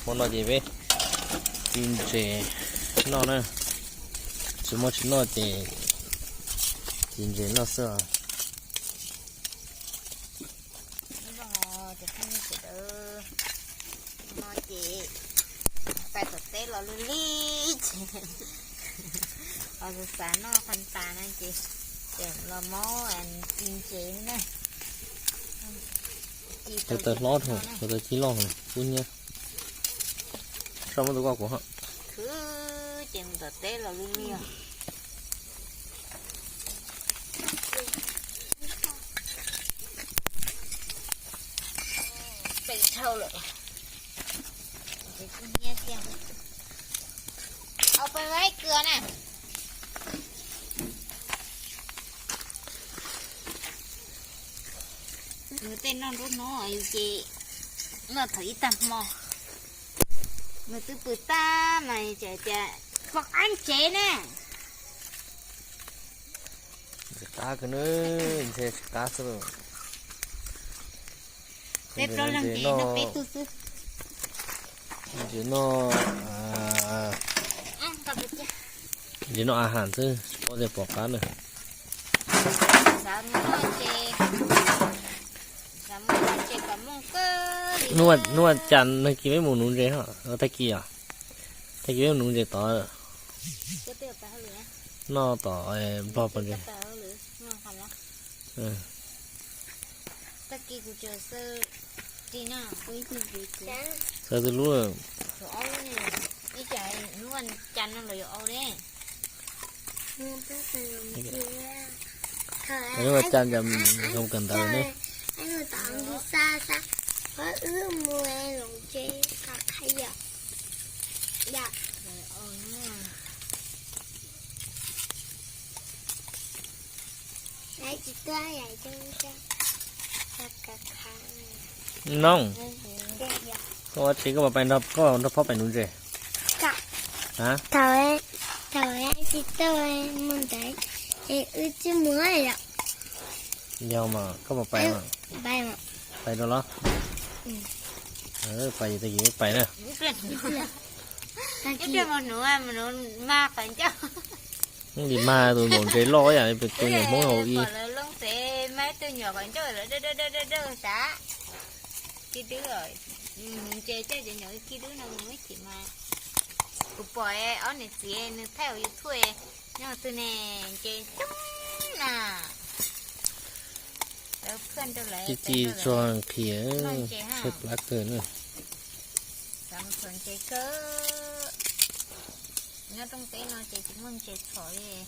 Hmo no ces peb ci ntses noj na, tsis muaj tsis noj ces ci ntses noj xwb. Cov phooj ywg sawv daws, no ces pais tom teb los lig lig ces ho xav xav noj qhov tas no ces tseem los muab ci ntses na. Tau taws hlob dhau, tau taws ci loj heev kub hnyiab. Soj muab tus koj kuv ho. Khwv ces mus tom teb los lig lig os. Pes dhau lawm. Ces kub hnyiab thiab. Au pes vaib kws na. Nws tej noj nruab hnub yus ces noj thaum ib tag hmo. Nws twb pw tag mas tseem tias pom qab ntsev ne. Ntses qab kawg na, ntses qab xwb. Peb plaub leeg ces noj peb tug xwb. Ntses noj, ntses noj a has xwb, tsis paub tias pom qab na. Hnub vas cas nag kis peb mus nuv ntses ho, tag kis os, tag kis peb mus nuv ntses tod, noj tom nplog pom ntses. Xav tus lub, ib cas hnub vas cas no los yuav au de. Hnub vas cas zoo kawm ntawv ne. Noog, koj ua tsi koj puas pais nrog, koj nrog phob pais nuv ntses? Thaum, thaum tsis tau mus ntawd es wb twb mus lawm. Yog mas koj puas pais mas? Pais rau los? Pais tag kis wb pais na. Ib pliag mus nuv, mus nuv mag qhov ncauj. Mus nuv mag tus maum ntses loj yam li tus nyuam Hmoob hauv ib. Pom lawv loob tsev mas ib tug nyuam qhov ncauj lawv dawb dawb dawb dawb sav. Kib dub, nuv ntses coj cov nyuam kib dub no mus ib chim mas. Kuv pom ob niam txiv nws thaij hauv YouTube nyob twg ne, ntses coob na. Ci ci txog qhia, tshaib plab kawg na. Xav mus txhom ntses kawg. Nyob rooj teb no ces tsis muaj ntses txhom li.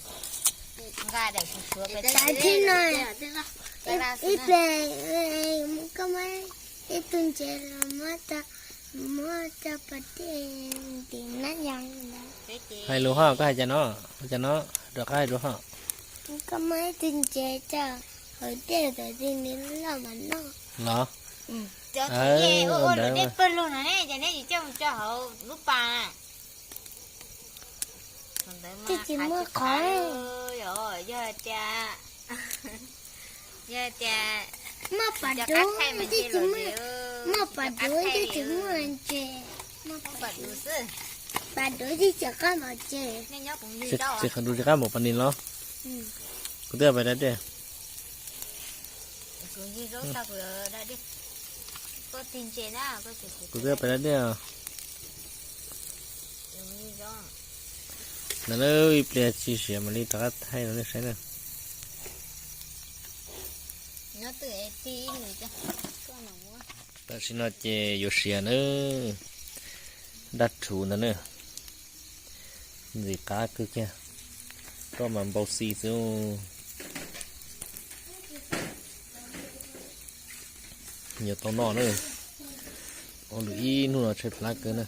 Nqa daim suav suav pes tsawg no, ib pliag koj muab ib tug ntses los muab, muab rau pas dej tim nab yas. Hais lus ho, koj hais cas no, hais cas no, rov qab hais dua ho. Koj muab ib tug ntses rau hauv dej tawm ti nws loj mas noj. Los? Cov thaum ub ua luam dej pawg lug no ne, ces neb tsis coj mus rau hauv lub pas na. Tsis muaj qhov. Yog tias, yog tias muaj pas dub, muaj pas dub twb tsis muaj ntses. Pas dub xwb. Pas dub twb tsis qab npaum ntses. Tsis qab npaum pas nis los? Kuv twb pais da dej. Kuv twb pais da dej. Ntawm na, ib pliag tsis siav mam li rov qab thaij rau nej saib na. Tam sim no ces yuav siav na, dab rhuv ntawd na, ntxim qab kawg kiag, roj mas npau xi xwb. Yuav tau noj na, ua lwm ib hnub no tshaib plab kawg na.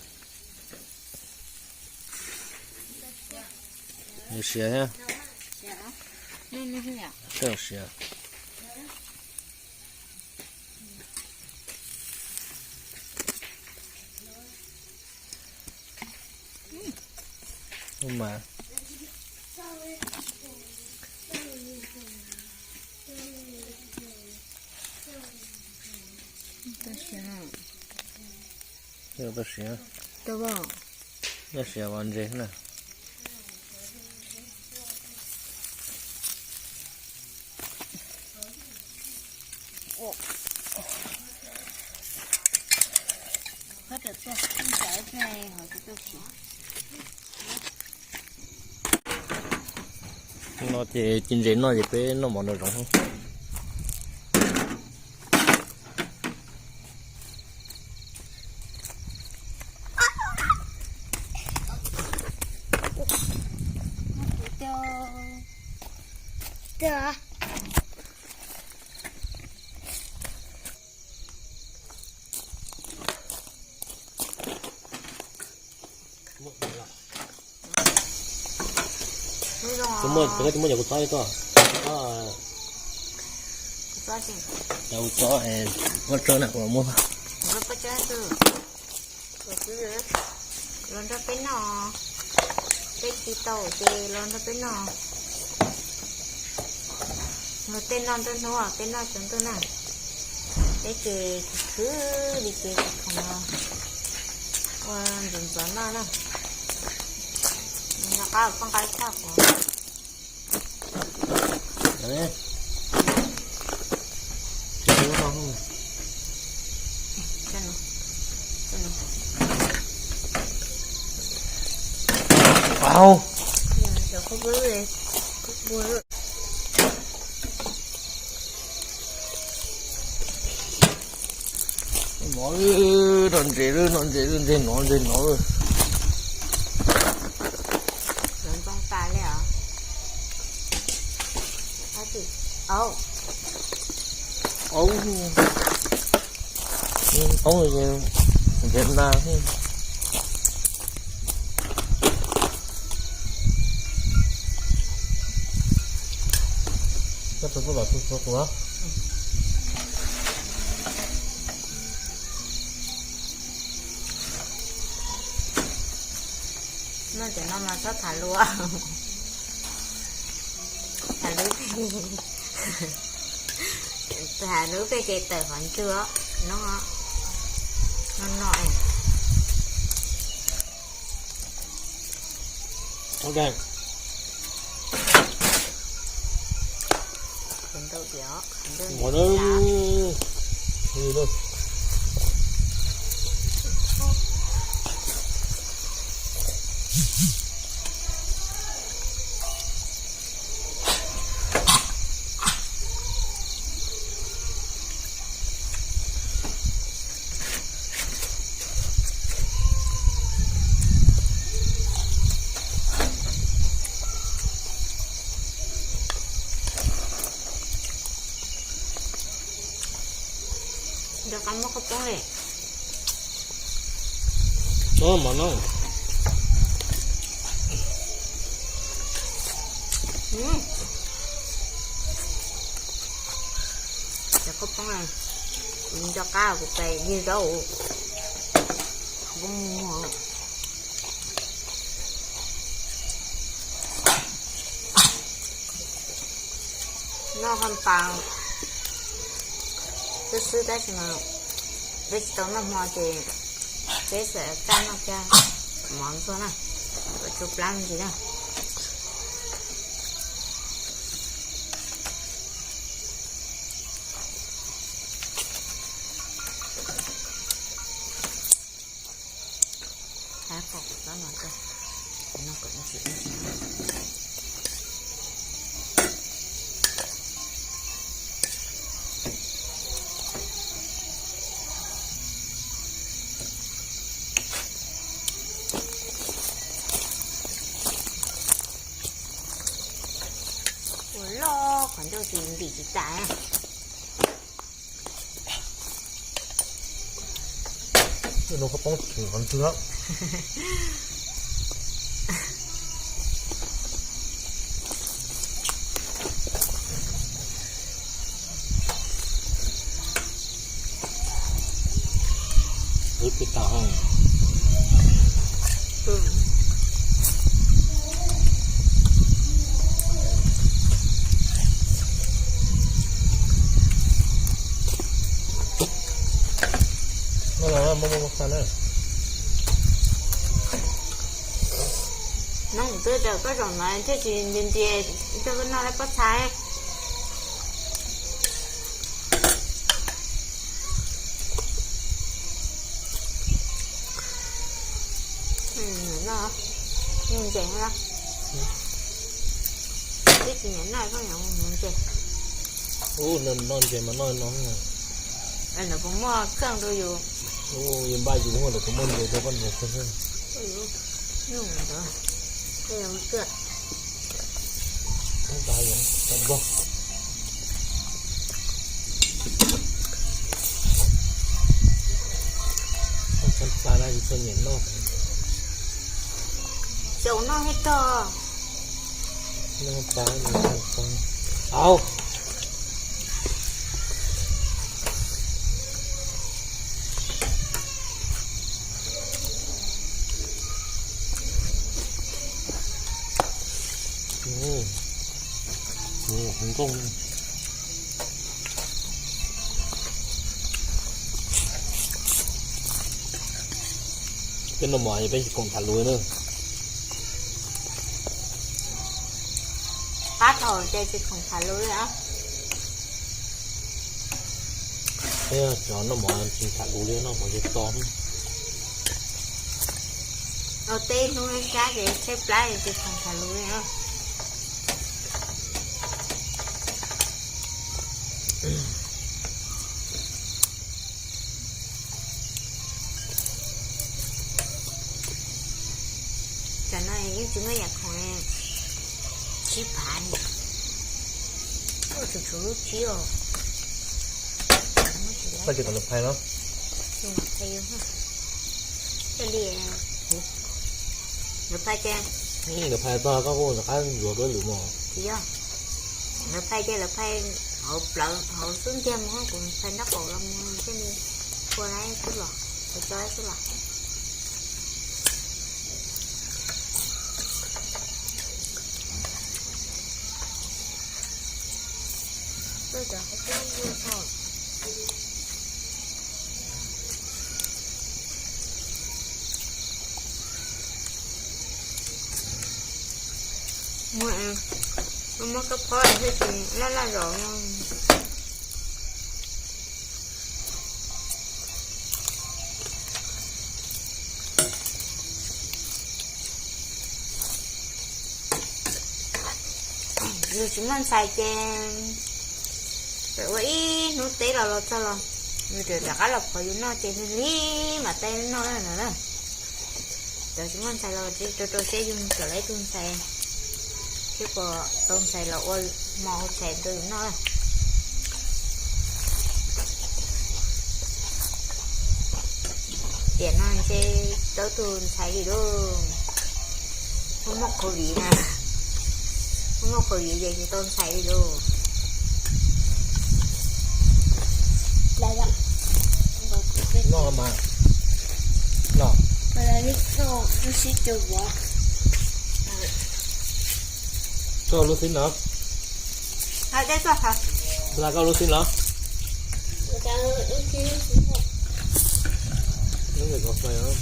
Yuav siav thiab. Siav. Ub mas. Tau siav, tau siav ua ntses na. No ces ci ntses noj ces peb noj mov nraum zoov. Tus muaj, tus muaj cov kuv txob tuaj. Cov kuv txob, muab tsawb na, kuv los muab. Los nrog peb noj, peb tsis tau ces los nrog peb noj. Luag tej noj nruab hnub, tej noj tsaus ntuj na. Peb ces khwv khwv li ces khoom no ua ntxov ntxov noj na. Noj qab poj nqa tshaj qhov. Mov, noj ntses, noj ntses, ntses nov, ntses nov. Ntoo tas li os. Ntses na. Koj tus kuj los tus tus tus. Noj cov no mas txhob tham lus, tham lus, tham lus peb ces tawm qhov ntswg os, no, no no. Nrog qab muab qhaub poob li. Mov no. Cov qhaub poob, kuv nco qab kuv pais yig zaub, qhaub poob muag. Noj qhov pas xwb xwb tab sis mas peb tsis tau noj hmo ces peb txawm kaj noj kiag mov ntxuag na, kom tsau plab me ntsis na. Tab tom txob no, no kom ntsim ntsim. Ua loj qhov ncauj tsis ntim tsis tas. Noj qhaub poob tseem qhov ntxwg. Wb pw tas. Muab muab muab xa na. Noj twb raws koj zaum no thiaj tsis nti nti, coj koj noj lawm pob txha. Noj ntses, twb tsis nyiam noj koj nyiam mus ntses. Ub, noj ntses mas noj no. Lawv puas muaj kheej rau yus? Ub, yus npaj yus muaj lawv puas muaj ntses rau koj ntses xwb. Xyaum noj thiab tog. Au. Peb noj mov peb tsis khoom tham lus na. Qab thaum ces tsis khoom tham lus li os. Cov noj mov tsis tham lus li, noj mov tsis to. Ua teb hnub sab ces tshaib plab tsis khoom tham lus li. Tam no yeej tsis muaj yam khoom, tsib phav, tshuav tshuav lub tsib os. Koj tsis kom lawv phais los? Lawv phais ces, lawv phais tag koj kuj rov qab ntxuav koj lwm mos. Tsis yog, lawv phais ces lawv phais hauv plawv hauv xub ntiag mus, kuv phais nraub qaum los mus thiaj li ua lawm xwb los, ua tso xwb los. Muab, muab kab phob thiaj tsis laj laj zos no. Yus tsis muaj ntxhais ces ua ib hnub teb los los txog los, yus rov qab los phov yus noj ces lig lig mam tau noj na. Cov tsis muaj ntxhais los rau rau siab yus kom lawv ib tug ntxhais thiab kom tau ntxhais los ua mov ua tshais rau yus noj. Tiam no ntshe tau tus ntxhais li lauj. Muaj muaj covid na, muaj muaj covid ces tsis tau ntxhais li lauj. Noj mas, noj. Koj lub xib no. Hais dej tuaj hais. Xav koj lub xib no. Lub ntawm koj fais os.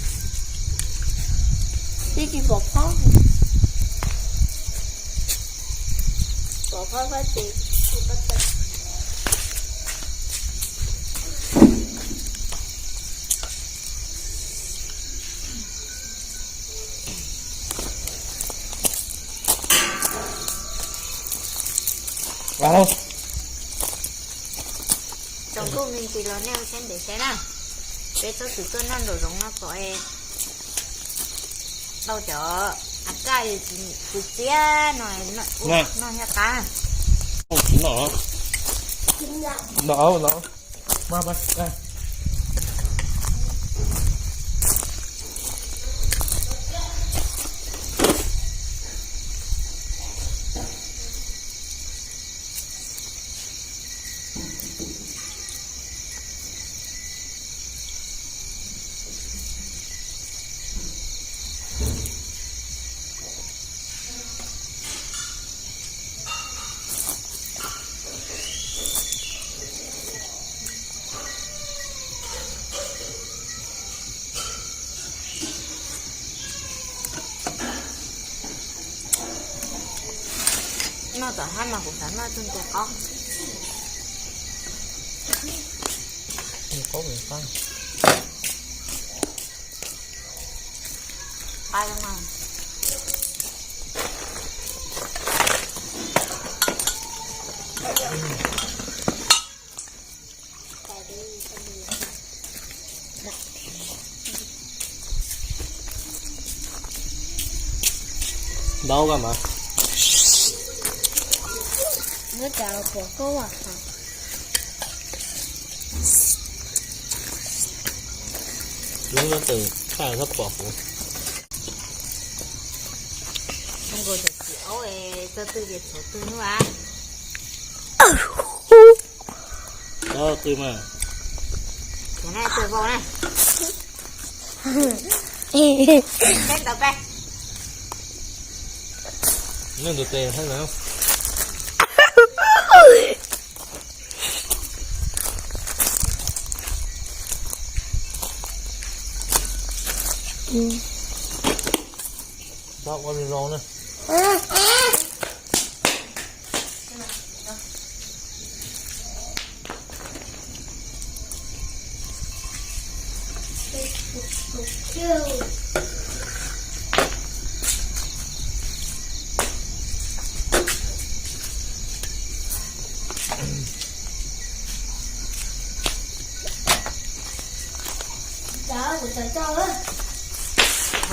Twb tsis pom phob. Pom phob fab tes. Tsoom phooj ywg los nej ua siab ntev saib na, peb txhob txwm tuaj noj nraum zoov no kom tau cov a kaj txiv txiab no, noj thiaj qab. Noj tom hab mas kuv xav noj tug ntua qaub. Ntua qaub, ntua qaub. Qab mas. Ntaub koj mas. Lub no tes thaj thab pom kuv. Nkaus cov txiv aub, txog twg ces txhuav twg nawb. Txog twg mas. Txhuav na, txhuav vau na. Teb tau peb. Nej ntus tes thiab na. Tau ua zoo na.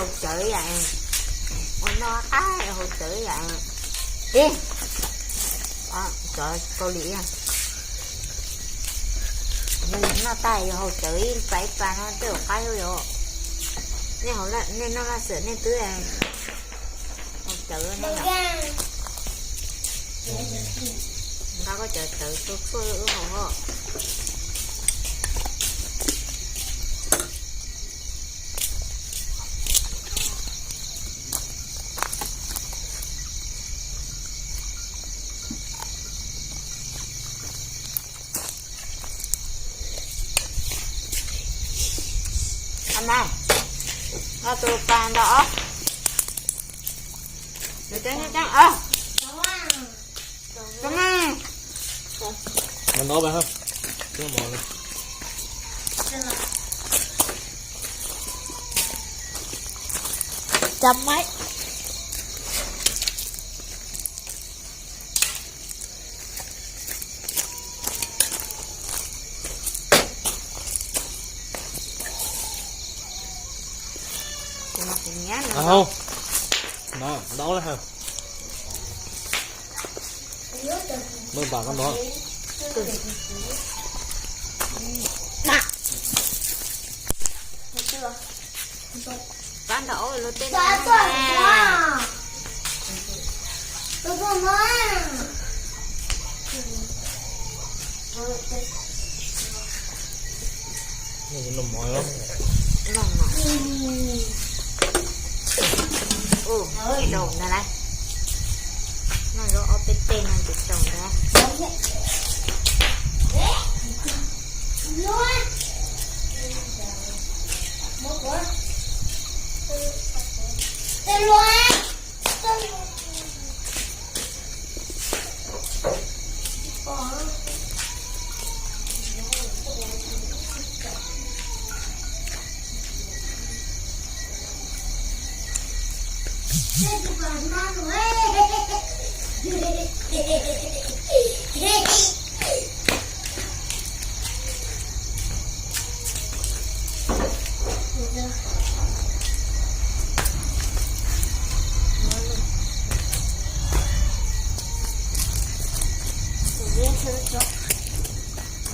Haus cawv yam, ua noj qab haus cawv yam. Ib, cov Kaus Lim, noj tag yog haus cawv ib pas ib pas no tej zaum qab yog. Nej noj laj xwm nej twb haus cawv no. Nqa koj cov cawv tshuaj tshuaj wb haus os. Noj tus pas ntau os. Nws coob coob os. Noj ntau pas. Cov maib. Haus, no ntau lawm. Maj npam koj no. Pab nrog ob lub teb no. Noj mov. Ua, tsis tau ntag lauj. Noj zaub ob peb teg no tsis tau ntag.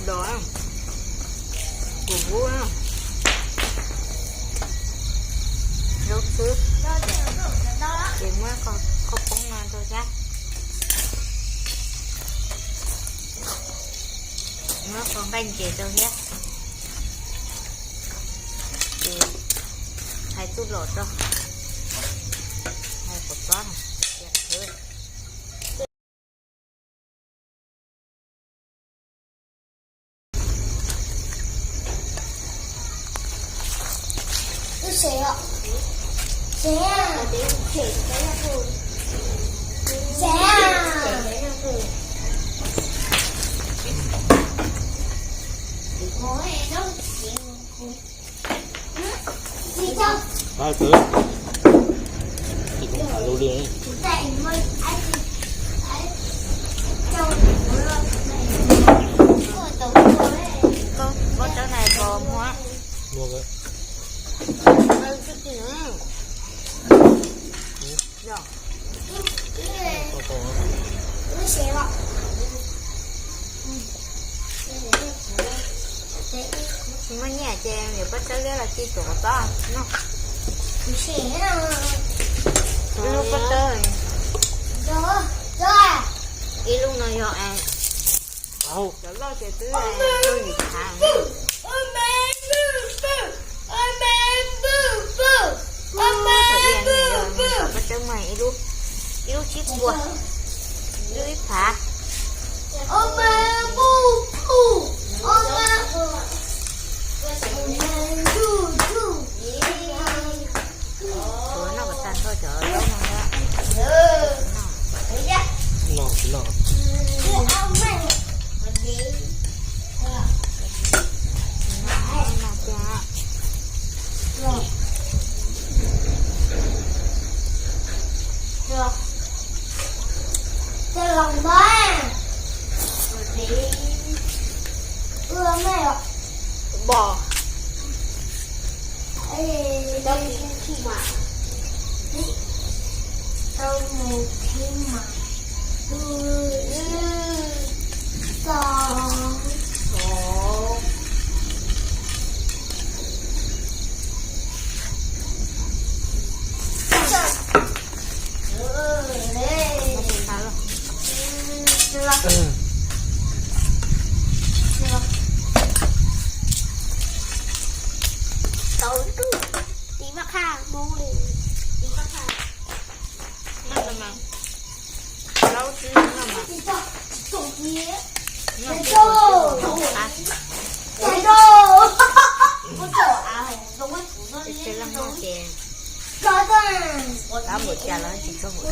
Dos, kuv hub, zaub xwb. Ces muab qhov poob no rau thiab. Muab qhov nqaij ntses rau thiab. Ces hais txuj lom rau, hais quav txob no, tias qhwv. Ub, sev os. Sev a. Sev a. Pab txawv, tsis tau nqa lub li. Koj pob tsawb na pos muag. Muag. Tsis muaj nyiaj ces yuav pob tsawb liab los ci tuam kom tob noj. Ib lub pob tsawb, ib lub no yog cov loj ces twb cuaj yim phav. Pob tsawb mas ib lub, ib lub tsib puas, ib lub ib phav. Ua noj kom tag nrho cov zaub no. Noj tsis noj? Leej no ces tab npaum cas los tsis txog hauv.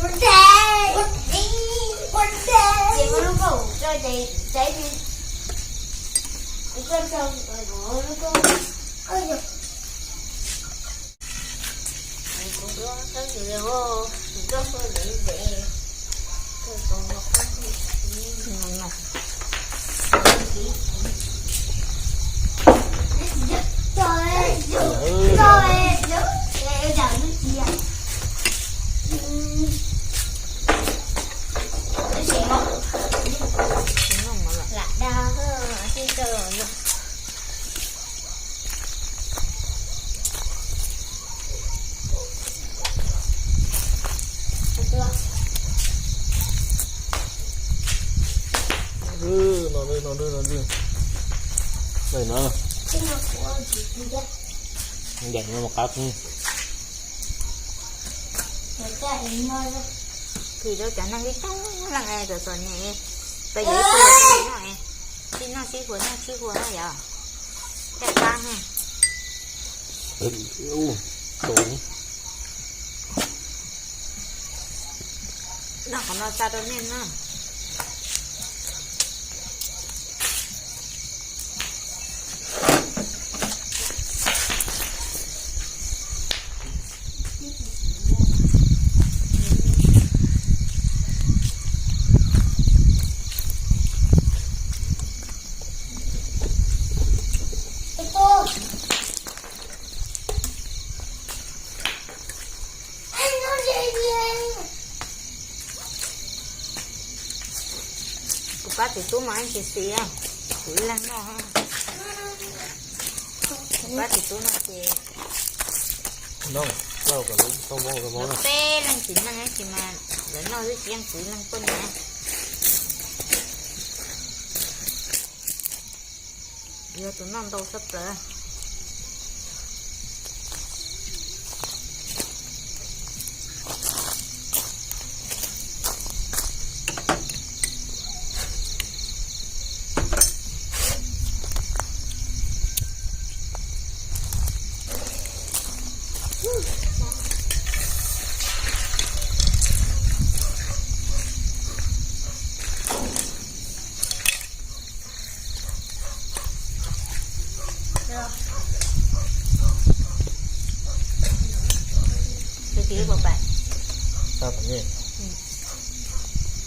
Ncaim no mus qab. Phim rau cov neeg ib tsoom leej es txom txom nyem, peb yuav ib tug noj, sib noj sib huas noj sib huas na yom. Caj qab na. Noj qhov no tsa rau nej na. Kuv pab txiv tub mas tsis xis, kuv ib leeg noj. Kuv pab txiv tub no ces peb leeg txiv neej tsis mas lawv noj xwb tsis yeej kuv ib leeg poj niam. Yog tus noj ntau tshaj plaws. Tsis ib puas pais? Tau pais ne.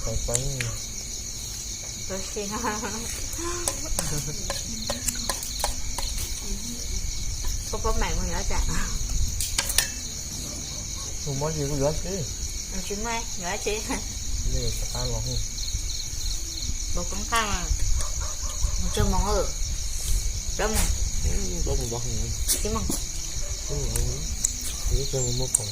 Pais pais. Tus si. Koj pab mam mus yuav tsam. Tus mob tsis kuj yuav tsis. Tsis muaj yuav tsis. Li sab qab los hu. Tus koob qaj mas mus tsawg moos? Plaub moos. Plaub moos tsis moos. Ib txog mus muag khoom.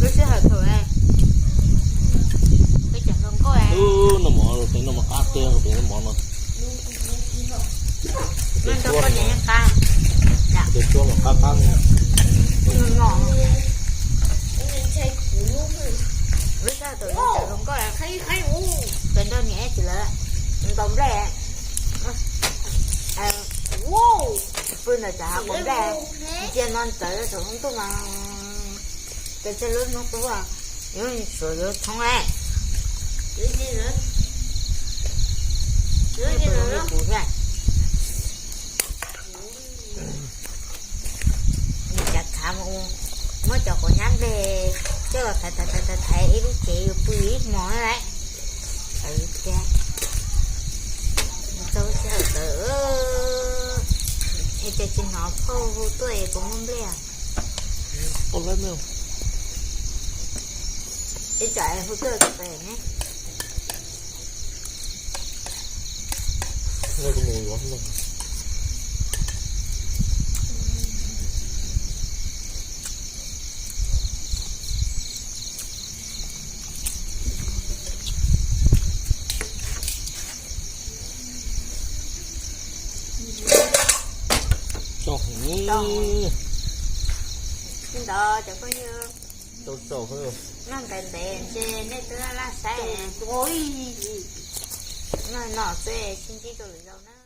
Lub sij hawm thaum peb cov hluas nkauj, noj mov, peb noj mov qab tiag, peb noj mov no. Noj nrog poj niam qab. Ces tsuab mov qab qab. Lub sij hawm thaum peb cov hluas nkauj, peb nrog niam txiv lawv ntaus nplej. Pw ntawm cov hav qaum nplej, ntsia no ntawd saum lub ntuj mas, peb tseg lub hnub qub, yuav suav yuav tshoob. Kuv cav khav mus, muab cov quav nyab nplej coj los thaiv thaiv thaiv thaiv ib lub cev yuav pw ib hmos lawm. Txaus sij hawm tawm, es cas tsis hnov phauj hu tuaj es puas muaj nplej? Ib tsam hu tuaj pem ne. Li ntawd cov phooj ywg, noj ntev ntev ntshe nej twb laj laj saib. Noj no xwb, sib ntsib rau lwm zaus na.